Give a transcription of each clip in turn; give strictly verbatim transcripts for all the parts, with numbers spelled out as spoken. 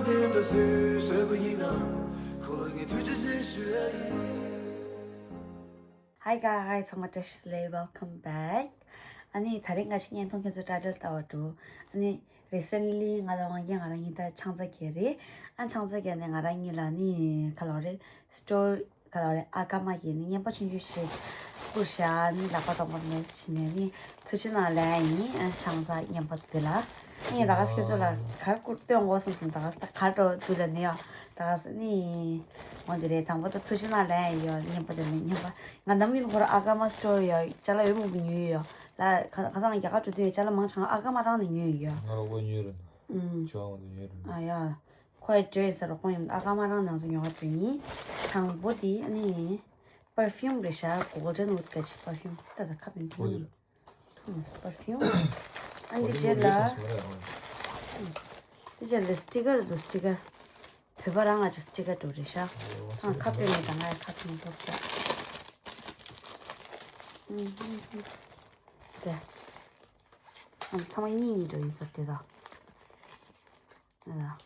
དེ་འདྲ་སུས་བཟོས་པ་ཡིན་ན། ཁོ་ལ་ངས་ཐུགས་རྗེ་ཆེ་ཞུ་ཡ་ཡིན། Hi guys, ཚང་མ་བཀྲ་ཤིས་བདེ་ལེགས། Welcome back. ཨ་ནི་ད་རེས་ང་ཞིག་བརྙན་ཐུང་ཁྱེད་ཚོ་དྲ་སྦྲེལ་ལྟ་བ་འགྲོ། ཨ་ནི་recently ང་དང་དབང་རྒྱལ་ང་རང་གཉིས་ད་ཆང་ས་རྒྱག་རེད། ཨ་ཆང་ས་རྒྱག་ནས་ང་རང་གཉིས་ལ་ནི་ག་ལོག་རེད། Store ག་ལོག་རེད། ཨ་ཀ་མ་གིས་ནི་རྔན་པ་ཆུང་ཆུང་ཞིག་བསྐུར་བཞག་ནི་ལག་པ་སྟོང་པ་མེད་ཟེར་ནས་ནི་ཐུགས་རྗེ་གནང་ལན་ཡིན། ཨ་ཆང་ས་རྔན་པ་འདི་ལ་ཨ་ངས་ད་ག་ཁྱེད་ཚོ་ལ་ག་རེ་བསྐུར་སྟོན་དགོས་བསམ་སོང་། ད་ག་ད་ག་རེ་འགྲོ་འདུག་ལ་ནི་ཡོ། ད་ག་ནི་འོ་འདི་རེད། དང་པོ་ད་ཐུགས་རྗེ་གནང་ལན་ཡོ། རྔན་པ་འདི་ལ་རྔན་པ་ང་ནམ་རྒྱུན་ཁོ་རང་ཨ་ཀ་མ་store ཡོ་ཅ་ལག་ཡོད་མང་པོ་ཉོས་ཡོད་ལ། ཁ་ཁ་སང་རྒྱ་གར་འགྲོ་དུས་ཅ་ལག་མང་ཆེ་བ་ཨ་ཀ་མ་རང་ནས་ཉོས་ཡོད། ང་རོགས་པ་ཉོས་རེད། ཨུམ། ཆུང་བ་ཉོས་རེད། ཨ་ཡ། ཁོའི་ཌེ་རེ་སི་རོགས་པ་ཡིན། ཨ་ཀ་མ་རང་ནང་དུ་ཉོ་བ་དེ་ཡིན། དང་པོ་དེ་ཨ་ནི་perfume རེད་ཤག Golden Wood ག་ཅིག་perfume ད་ད་ཁ་བན་ཁོ་དེ་རེད། Thomas perfume ཨ་འདི་རྗེས་ལ། འདི་རྗེས་ལ་sticker འདུག sticker བོད་པ་རང་ང་ཅིག་sticker འགྲོ་རེད་ཤག་ཨ་ཁ་བན་མེད་ད་ང་ཡ་ཁ་བན་འདུག་ད། ཨུམ་ཧུམ་ཧུམ། དེ། ཨ་ཚང་མ་གཉིས་གཉིས་འགྲོ་ཡིན་ས་དེ་ད། ཨ།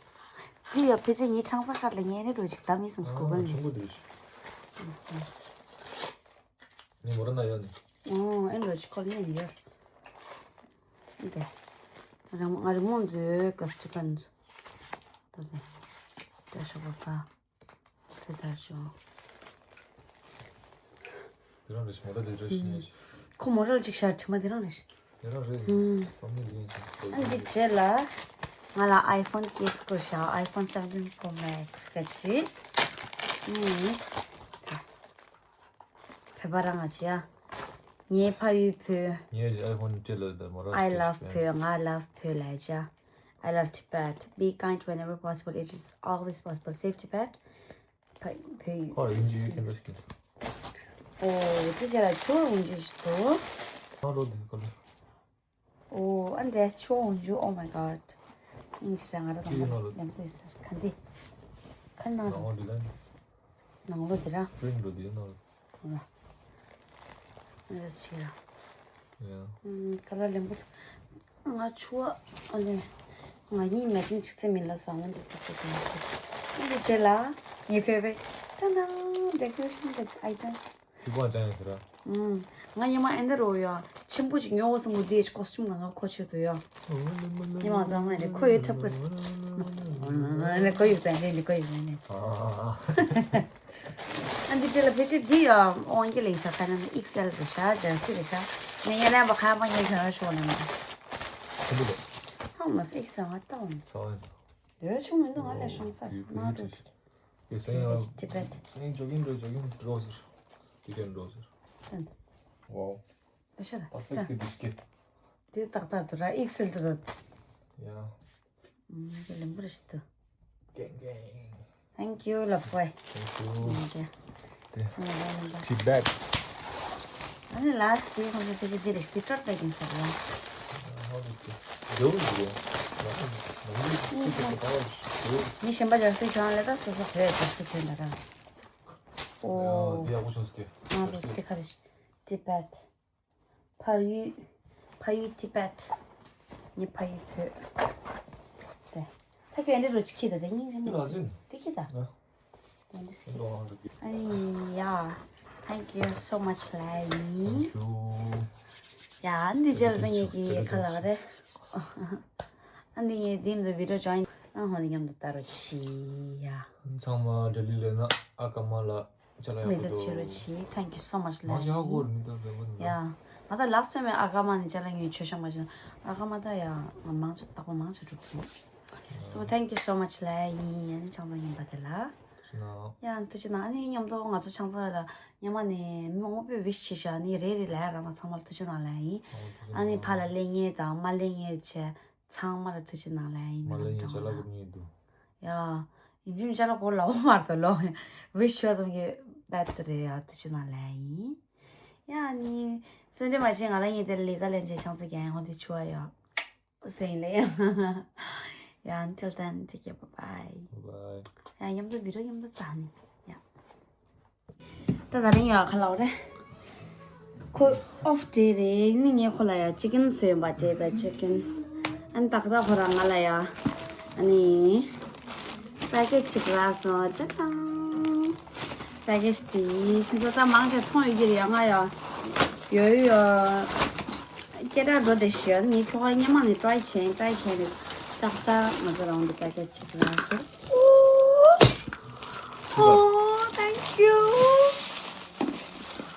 འདི་ཡ་ཕལ་ཆེར་ངའི་ཆང་ས་ཁ་ལ་ངའི་རེ་རོ་ཅིག་བདམས་ཡིན་བསམ་སྐུ་ཨ་མཁན་ཆུང་ནས། པོ་དེ་རེད། ངས་མོ་ར་ན་ཡོད་ནི། ཨོ་ཨེ་འགྲོ་ཅིག་ཁོ་ལ་ཉན་ཡོད། འདི། ང་རང་ང་རང་མོ་མཛོད་ག་སི་ཅི་པན་ཚོ། ད་ལྟ་ད་ཤོག་པ་ཁ། དེ་ལྟར་བྱུང་། དེ་རང་རེད། མོ་ར་དེ་འདྲ་ཞིག་ཉན་ཞིག་ཁོ་མོ་ར་ལ་ཅིག་ཤར་དྲི་མ་དེ་རང་རེད། དེ་རང་རེད། ཧུམ། ཨ་འདི་རྗེས་ལ་ང་ལ་iPhone case བསྐུར་ཤག iPhone seventeen Pro Max ག་ཅིག་ཨུམ། བོད་པ་རང་ང་ཅི་ཡ། ངའི་ཕ་ཡུལ་བོད། ངའི་iPhone སྤྲད་ལ་ད་མོ་ར I love བོད། ང་love བོད་ལ་ཅི་ཡ། I love Tibet. Be kind whenever possible. It is always possible. Save Tibet. ཕ་ཕ་ཡུལ། ཁོ་ཡིན་གྱི་ཡོད་མཁན་འདྲ་ཞིག་ཨོ་དེ་རྗེས་ལ་ཁྱོད་འོང་རྒྱུ་ཞིག་འདུག་ཁ་ལོ་དེ་ཁ་ལོ། ཨོ་ཨ་འདས་ཁྱོད་འོང་རྒྱུ། Oh my god. ཨིན་ཇི་ར་ང་ར་དང་པོ་ལེམ་པོ་ཡོད་ས་ར་ཁ་འདི། ཁ་ནང་ནང་ལོ་འདི་ལ་ནང་ལོ་འདི་ར། སྤྲིན་འགྲོ་འདི་ནང་ལོ། ཨོ་ར། ཨ་ཞིག་ར། ཡ། ཨུམ་ཁ་ལ་ལེམ་པོ། ང་ཆུ་བ་ཨ་ནི། ང་གཉིས་མ་ཅིང་ཆིག་ཚེ་མིན་ལ་ས་འོང་འདུག་ཁ་ཆེ་གི་མ་ཆེ། ཨ་ནི་རྗེས་ལ་ངའི་favorite ད་ནང་decoration ག་ཅིག་ཨའི་ཏམ། ཐིགས་པ་ཅན་ཡོད་ཟེར་ར། ཨུམ། ང་ཉི་མ་ཨེ་འདི་རོ་ཡ། ཆེན་པོ་ཅིག་ཉོ་འོ་སམ་མོ་དེ་ཅིག་costume གང་ག་ཁོ་ཆོད་དུ་ཡོ། ཉི་མ་ཚང་མ་ནི་ཁོ་ཡོད་ཐབས་ཀྱི། ཁོ་ཡོད་ཙང་ནི་ཁོ་ཡོད་ནི། ཨ་འདི་རྗེས་ལ་ཕལ་ཆེར་འདི་ཡ་དབང་གི་ལེགས་ས་ཁ་ན་ནི་ཨིག་སེལ་རེད་ཤག་ཇར་སི་རེད་ཤག་ངས་ཉེ་ལན་པ་ཁ་པ་ཉེ་ཁྱོད་རང་ཤོག་ལེན་མ། ཁོ་འདི་ལ། ཧ་མ་སི་ཨིག་སེལ་ང་ལྟ་འོང་། ས་བ་ཡིན། ཡོད་ཆུང་མི་འདུག་ང་ལས་ཤོང་ས་མ་འགྲོ། Tibet. You're saying, um, Tibet. Saying jogging འགྲོ་jogging འགྲོ་ཟེར། དེ་ག་འགྲོ་ཟེར། ད་འདི་ཤ་ད། Perfect ད་འདི་ཤ་ད། དེ་ཏག་ཏག་ཏུ་ར་ཨིག་སེལ་དུ་ད། Yeah. ཨུམ་དེ་ལེམ་པོ་རེ་ཞིག་ཏུ། Gang gang. Thank you ལབ་དགོས། Thank you. ཨུམ་ཇེ། དེ། ཆུང་མ་ལ་ནི་ད། Tibet. ཨ་ནི་ལ་དེ་ཁོང་ཚོ་དེ་ཅི་དེ་རེ་ཞིག་ཏུ་ཏྲོད་པའི་གིན་ས་རེད། ཨ་ཧོ་དེ་དེ། རྒྱལ་པོ་ཞིག་རེད། ང་ཚོ་ང་ཚོ་ཁྱེད་ཚོ་ད་བར་ཞིག་རྒྱལ་པོ། མི་གཞན་པ་ཇར་སི་གྱོན་ལས་ད་སོ་སོ་བོད་ཇར་སི་གྱོན་ད་ར། ཨོ། དེ་ཡག་པོ་བྱུང་སོང་སྐྱེ། ང་ཚོ་དེ་ག་རེ་ཞིག Tibet. ཕ་ཡུལ། ཕ་ཡུལ་Tibet. ངའི་ཕ་ཡུལ་བོད། དེ། ད་ཁྱོད་ཨེ་འདྲ་རོ་ཅིག་ཁྱེད་ད་དེ་སྙིང་རྗེ་མོ་འདུག་དེ་ཁྱེད་ད། ཨེ་འདྲ་སེ། ཨ་ཡ། Thank you so much ལ་ཡིན། ཡ་འདི་རྗེས་ལ་ངེད་ཀྱི་ཁ་ལག་རེད། ཨ་འདི་ངས་འདི་འདི་video join ཨ་ཧོ་འདི་མཉམ་དུ་ལྟ་རོགས་གྱིས་ཡ། ཚང་མ་ལྡི་ལི་ལ་ན་ཨ་ཀ་མ་ལ། ཅ་ལག་མི་ཡག་པོ་ཚེ་འདུག་ཕྱི་རོལ་ཕྱི། Thank you so much ལ་མང་ཆེ་ཧ་གོ་རེད་མི་འདུག་ཟེར་གོ་འདུག་ཡ། ང་ད་last time ཨ་ཀ་མ་ནས་ཅ་ལག་ཉོས་ཆོག་ཤག་མ་ཤེས། ཨ་ཀ་མ་ད་ཡ་ང་མང་ཆེ་རྟག་པར་མང་ཆེ་འགྲུབ་སོང་། So thank you so much ལ་ཡིན། ཡ་ནི་ཆང་ས་ཉན་པ་དེ་ལ། ཐུགས་རྗེ་གནང་། ཡ་ཐུགས་རྗེ་གནང་། ཨ་ནི་མཉམ་དུ་ང་ཚོ་ཆང་ས་ལ་ཉི་མ་ནས་མི་མང་པོས་wish བྱས་ཤག་ཨ་ནི་རེ་རེ་ལ་ཡ་ར་མ་ཚང་མ་ལ་ཐུགས་རྗེ་གནང་ལ་ཡིན། ཨ་ནི་ཕ་ལ་སླེབས་མཁན་དང་མ་སླེབས་མཁན་བྱས། ཚང་མ་ལ་ཐུགས་རྗེ་གནང་ལ་ཡིན། མ་མི་ལ་ལ་ཡིན་ཅ་ལག་གི་མི་འདུག་ཡ། ཡིན་ཅུང་ཅ་ལག་གོ་ལའོ་མར་དུ་ལོ། wish ཆོག་ཙམ་གྱི་བེད་རེད་ཡ། ཐུགས་རྗེ་གནང་ལ་ཡིན། ཡ་ནི། སེམས་ཁྲལ་མ་བྱེད། ང་ལ་ཡིན་དེ་ལི་ཀ་ལན་ཅེ་ཆང་ས་རྒྱག་ཡིན་ཧོ་དེ་ཆུ་བ་ཡ། སེང་ལེ་ཡ། ཡ། Until then, take care, bye bye. Bye. ཡ་མཉམ་དུ་video མཉམ་དུ་བལྟ་ནི། ཡ། ད་ད་རིང་ཡོད་ཁ་ལག་རེད། ཁོ་off day རེད། ནི་ངས་ཁོ་ལ་ཡ་chicken བཟོས་ཡོད་པ་དེ་ད་chicken། ཨན་ཏག་ཏག་ཁོ་རང་ང་ལ་ཡ། ཨ་ནི། པེ་ཀེ་ཇི་ཅིག་རག་སོང་། ཅ་ཅང་། པེ་ཀེ་ཇི་དེ་ཁྱེད་ཚོ་ད་མང་ཆེ་མཐོང་ཡོད་ཀྱི་རེད། ཡང་ང་ཡང་ཡོད་ཡོད། སྐད་གྲགས་འགྲོ་བསྡད་ཤག་ངས་ཁྱོ་ག་སྔོན་མ་ནས་ཊ་རའི་བྱས་ཊ་རའི་བྱས་རེད། ཏག་ཏག་ང་ཚོ་རང་གི་པེ་ཀེ་ཇི་ཅིག་རག་སོང་། Oh, thank you.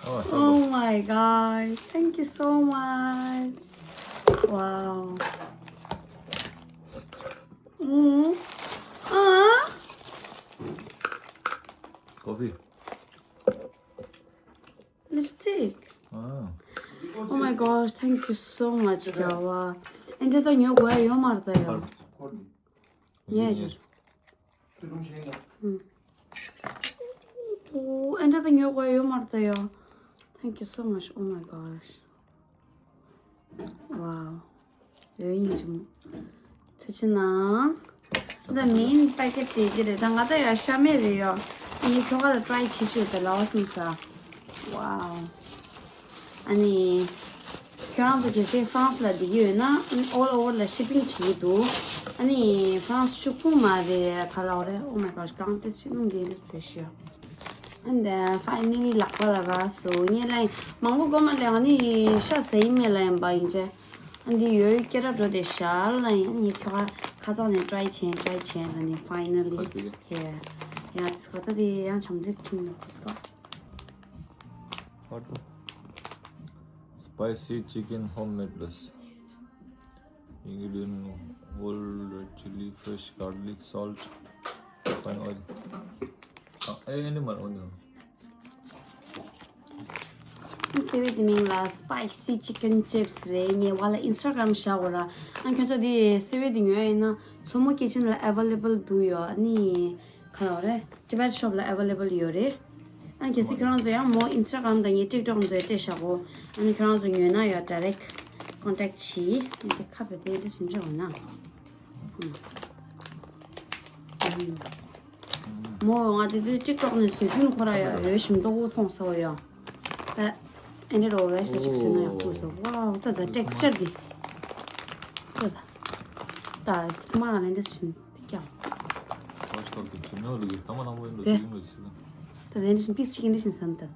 Oh, thank you. Oh my God. Thank you so much. Wow. Mm. Ah, Coffee. Lipstick. Ah. Oh my gosh, thank you so much, Java. And the new guy, you are there. Yeah, just. Oh, and the new guy, you are there. Thank you so much. Oh my gosh. Wow. ཡོད་ཡིན་ཅིང་། ཐུགས་རྗེ་གནང་། ད་མིན་པེ་ཀེ་ཇི་དེ་གི་རེད། ད་ང་ད་ཡ་ཤ་མེད་རེད་ཡོ། ངས་ཁྱོ་ག་ལ་ཊ་རའི་བྱེད་ཆོད་དེ་ལའོ་སོང་ས། Wow. ཨ་ནི། ཁྱོད་རང་ཚོ་གལ་སྲིད་ཧྥ་རན་སི་ལ་བསྡད་ཀྱི་ཡོད་ན་all over ལ་ཤི་པིང་བྱེད་ཀྱི་འདུག་ཨ་ནི་ཧྥ་རན་སི་ཕྱུག་པོ་མ་རེད། ག་ལ་འོ་རེད། Oh my gosh, གང་དེ་ཤི་ནམ་གྱི་རེད་བོད་ཤི་ཡོ། And then finally ལག་པ་ལ་རག་སོང་། ངས་ལན་མང་པོ་གོ་མ་ལེན། ཨ་ནི་ཤ་ཟ་ཡི་མེད་ལ་ཡིན་པ་ཡིན་ཅེ། ཨ་འདི་ཡོད་སྐད་གྲགས་འགྲོ་དེ་ཤ་ལ་ཡིན། ངས་ཁྱོ་ག་ཁ་ཚང་ནས་ཊ་རའི་བྱས་ཊ་རའི་བྱས་ལ་ནི་finally. Yeah. Yeah, this got the young chum dip king of this got. What the? Spicy chicken homemade plus ingredient: whole red chili, fresh garlic, salt, fine oil. Ah, eh, animal onion. སི་ཝི་དེ་མིང་ལ་spicy chicken chips རེད། ངས་བ་ལ་Instagram བཞག་གོ་ར། ཨ་ཁྱོད་ཚོ་དེ་སི་ཝི་དེ་ཉོ་ཡིན་ན་མཚོ་མོ་ཁི་ཆན་ལ་available འདུག་ཡོ། ཨ་ནི་ག་ལ་རེད། Tibet shop ལ་available ཡོད་རེད། ཨ་གལ་སྲིད་ཁྱོད་རང་ཚོ་ཡང་མོ་Instagram དང་ངའི་TikTok ཚོའི་སྤྲད་བཞག་གོ། ཨ་ནི་ཁྱོད་རང་ཚོ་ཉོས་ན་ཡང་direct contact བྱེད། ཨ་ནི་ཁ་བེ་དེ་འདྲ་ཞིག་འདྲ་འོ་ན། མོ་ང་དེ་དུས་TikTok ནས་བཟོས་ཐུན་ཁོ་ར་ཡང་ཡོད་ཞིམ་ཏོག་པོ་མཐོང་སོ་ཡང་། ད་ཨེ་འདྲ་རོ་བེ་ཤ་ཅིག་བཟོས་ན་ཡང་ཁུག་སོ། Wow, ད་ད་texture དེ། ད་ད་ད་ཐུ་མ་ལ་ལན་འདྲ་ཞིག་ཀྱང་། First of the channel ལ་ཡོད་ཐ་མ་ནང་པོ་ཡིན་འགྲོ་དེ། ཅིག་ཡིན་འགྲོ་ཅིག་ཡིན། ད་ལན་འདྲ་ཞིག་པིས་ཅིག་འདྲ་ཞིག་བསམ་ད།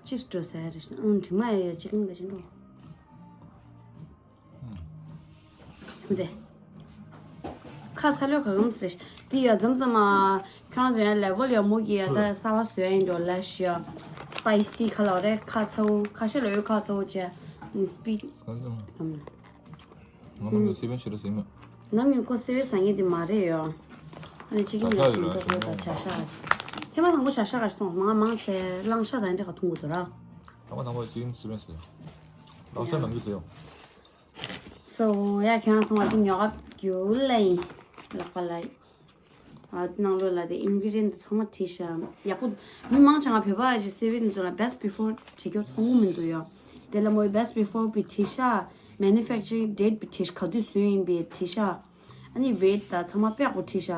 chips འགྲོ་ཟེར་རེ་ཞིག་ཨང་དྲི་མ་ཡ་ཡ་ཅིག་འདྲ་ཞིག་འགྲོ། འདི། ཁ་ཚ་ལོས་ག་གམ་ཟེར། འདི་ཡ་ཙམ་ཙམ་མ། ཁྱོད་ཚོ་ཡ་level ཡ་མོ་གི་ཡ་ད་གསར་བ་བཟོས་ཡིན་འགྲོ་ལ་ཤི་ཡ། spicy ཁ་ལ་རེ་ཁ་ཚ་བོ་ཁ་ཤས་ལ་ཡོད་ཁ་ཚ་བོ་བྱས། ནི་speed གམ་ལ། ང་ནམ་ཡང་སེ་བན་ཞེ་དྲག་ཟིན་མེད། ནམ་ཡང་ཁོ་སེ་བན་ཟ་ངེས་དེ་མ་རེད་ཡོ། ཨ་ནི་ཅི་གིན་ལ་ཞིམ་ཏོག་པོ་དང་བྱ་ཤ་ག་ཞིག་ཐེངས་མ་དང་པོ་བྱ་ཤ་ག་ཞིག་མཐོང་། མང་མང་ཆེ་གླང་ཤ་དང་འདྲ་ག་འཐུང་གི་འདུག་ར། ཐ་མ་དང་པོ་ཅི་གིན་སེ་བན་ཟིན། གླང་ཤ་ནམ་རྒྱུན་ཟིན་ཡོང་། So ཡ་ཁྱེད་རང་ཚང་མ་དེ་ཉོ་ག་རྒྱུ་ལ་ཡིན། ལག་པ་ལ་ཡིན། ཨ་ནང་ལོགས་ལ་དེ་ingredient དེ་ཚང་མ་བྲིས་ཤག་ཡག་པོ། མི་མང་ཆེ་ང་བོད་པ་ཞིག་སེ་བན་ཚོ་ལ་best before བྲིས་རྒྱུ་མཐོང་གི་མི་འདུག་ཡོ། དེ་ལ་མོའི་best before བི་བྲིས་ཤག manufacturing date བི་བྲིས་ཤག་ག་དུས་བཟོས་ཡིན་པའི་བྲིས་ཤག་ཨ་ནི་weight ད་ཚང་མ་དཔེ་ཡག་པོ་བྲིས་ཤག་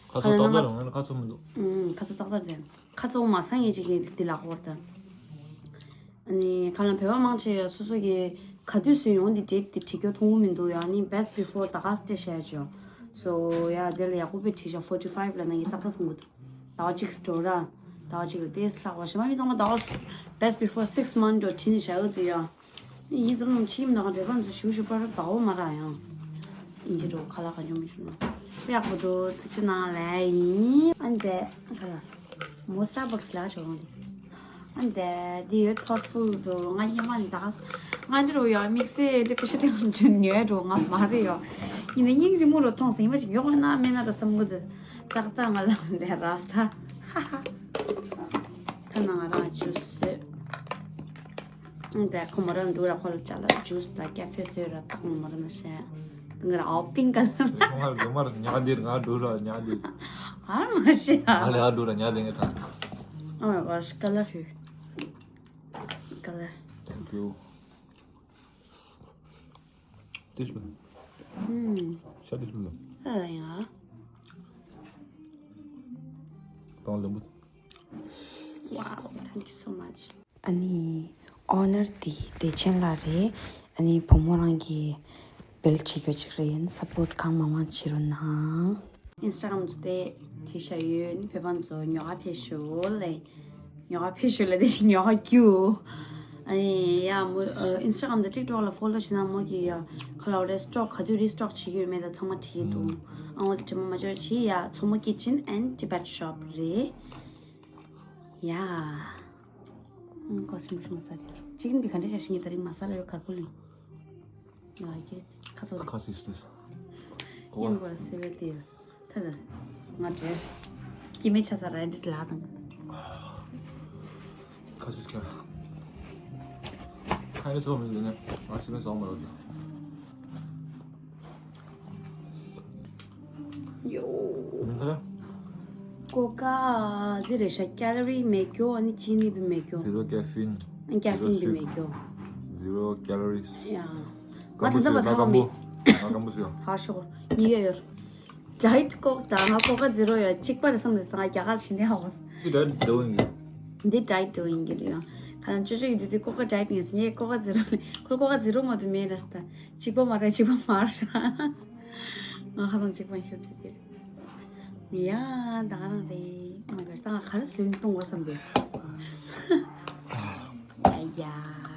ཁ་ཚ་ཏག་ཏག་རང་ཁ་ཚ་མི་འདུག་ཨུམ་ཁ་ཚ་ཏག་ཏག་རེད། ཁ་ཚ་བོ་མ་སང་ཡེ་ཅིག་གི་འདི་ལ་ཧོར་ད། ཨ་ནི་ཁ་ལ་བོད་པ་མང་ཆེ་ཡ་སོ་སོ་གི་ག་དུས་སུ་ཡོང་འདི་date འདི་བྲིས་རྒྱུ་མཐོང་གི་མི་འདུག་ཡ་ནི་best before ད་ག་སྟེ་བཤད་ཅོ། So ཡ་དེ་ལ་ཡག་པོ་པའི་བྲིས་ཤག forty five ལ་ན་ཡི་ཏག་ཏག་མཐོང་གི་འདུག་ཟླ་བ་གཅིག་སྤྲོ་ར། ཟླ་བ་གཅིག་ལ་ཏེས་ལྷག་པ་ཞེ་མ་མི་ཚང་མ་ཟླ་བ་best before six month འགྲོ་བྲིས་ནི་བཞག་ཡོད་དུ་ཡ། ཡིན་ཙམ་ནམ་ཕྱི་མ་ནང་བོད་པ་ཚོ་ཞུ་ཞུ་པར་ཟླ་བོ་མ་རག་ཡང་། ཨིན་ཇི་རོ་ཁ་ལག་ག་འཇོམས་མི་ཞུ་ན། དཔེ་ཡག་པོ་འདུག་ཐུགས་རྗེ་གནང་ལེ་ཡིན། ཨ་འདས་ཁ་ལག་མོ་Starbucks ལ་ཞོག་འདི། ཨ་འདས་འདི་ཡོད་thoughtful འདུག་ང་སྙེ་མ་ནི་ད་ག་ང་འདི་རོ་ཡང་དམིགས་བསལ་འདི་པེ་ཤ་ཏེ་ང་འདི་ཉོས་འགྲོ་ང་མ་རེད་ཡོ། ཡིན་ན་སྙིང་རྗེ་མོ་རུ་མཐོང་སེང་མ་ཅིག་ཡོག་ན་མེད་ན་ར་བསམ་གི་འདུག་ཏག་ཏག་ང་ལ་འདས་ར་ས་ད། ཧ་ཧ། ད་ནང་ང་རང་ཇུས་བཟོས། ཨང་། དེ་ཁོ་མོ་རང་འདུག་ར་ཁོ་ལ་ཅ་ལག་ཇུས་དང་ཀ་ཧྥེ་བཟོས་ར་ཏག་མོ་མོ་རང་ན་བཤད། ང་ར་ཨའོ་པིང་ཀ་ལ། ང་རྒྱ་མར་ཉག་འདིར་ང་འགྲོ་ར་ཉག་འདིར། ཨ་མ་ཤི་ཨ། ང་ལ་ཨ་འགྲོ་ར་ཉག་འདིར་ངས་ཐང་། Oh my gosh, color here. Color. Thank you. This one. ཤ་འདི་ལ། ཨ་ཡ། ཏང་ལེམ་བུ། Wow, thank you so much. ཨ་ནི་ཨོ་ནར་དེ་བདེ་ཆེན་ལགས་རེད། ཨ་ནི་བུ་མོ་རང་གི་བེལ་བྱེད་རྒྱུ་ཅིག་རེད། ཡིན་support གང་མང་མང་བྱེད་རོགས་གནང་། ཨིན་སི་ཊ་གྷ་རམ་ཚོ་དེ་བྲིས་བཞག་ཡོད། ནི་བོད་པ་ཚོ་ཉོ་ག་ཕེབས་ཤོག་ལེ། ཉོ་ག་ཕེབས་ཤོག་ལེ། དེ་བཞིན་ཉོ་ག་རྒྱུགས། ཨ་ནི་ཡ་མོ་ཨིན་སི་ཊ་གྷ་རམ་དང་ཊིག་ཊོག་ལ་ཕོ་ལོ་བྱེད་ན་མོ་གི་ཡ་ཁ་ལ་རེ་སི་ཊོག་ག་དུས་རི་སི་ཊོག་བྱེད་ཀྱི་ཡོད་མེད་ད་ཚང་མ་བྲིས་ཀྱི་འདུག་ཨ་འོ་དེ་དྲི་མ་མ་འབྱོར་བྱེད་ཡ། མཚོ་མོ་ཀི་ཅན་ཨེན་ཌི་ཊི་བེཊ་ཤོབ་རེད་ཡ། ཨང་ཀོ་སི་མ་ཤུང་ས་དེ་ཅི་ཀིན་པི་ག་འདྲ་བྱ་ཤིང་ཡ། ད་རིང་མ་ས་ལ་ཡོད་གར་པོ་ལིང་། ང་གི་ཁ་ཚོ་ཁ་ཚིག་སྟེ། ཡིན་པར་སེ་བེ་ཏི་ད་ད་ང་བྲེལ། སྐྱེ་མེད་ཆ་ས་ར་འདི་ལ་དང་། ཁ་ཚིག་ཁ་ཁ་ནས་སོང་མི་འདུག་ནས་ང་སེ་བེ་སོང་མ་རོགས་ཀྱང་། ཡོ། མི་ཁ་ལ། ཀོ་ཀ་འདི་རེད་ཤག་ཀེ་ལོ་རི་མེད་རྒྱུ། ཨ་ནི་ཅི་ནི་བི་མེད་རྒྱུ། Zero caffeine. ཀེ་ཕིན་བི་མེད་རྒྱུ། Zero calories. ཡ། ང་དེ་འདྲ་མ་ཐག་མེད། ང་སྐམ་པོ་ཟེར། ཧར་ཤོག་གཉིས་ཡོད་ཡོད། ཌའེ་ཊི་ཀོག་དང་ང་ཀོ་ཀ་ཛི་རོ་ཡོད། གཅིག་པ་རེད་བསམ་རེད་ས། ང་རྒྱ་གར་ཕྱིན་ནས་ཧ་གོ། འདི་ཌའེ་ཊི་ཌུ་ཡིན་གྱི་རེད། འདི་ཌའེ་ཊི་ཌུ་ཡིན་གྱི་རེད་ཡ། ཁ་ན་ཅོ་ཅོ་ཡི་དུས་དུས་ཀོ་ཀ་ཌའེ་ཊི་ཡིན་ཟེར། ངས་ཀོ་ཀ་ཛི་རོ་ལས་ཁོ་ཀོ་ཀ་ཛི་རོ་མ་གཏོགས་མེད་རེད་ས། གཅིག་པ་མ་རེད། གཅིག་པ་མ་རེད་ཤག་ང་ཁ་སང་གཅིག་པ་ཡིན་ཤག་ཚིག་དེ་རེད། ཡ་ད་ག་རང་རེད། Oh my gosh. ད་ང་ག་རེ་བཟོས་འདུག་བསམ་པས། ཡ་ཡ།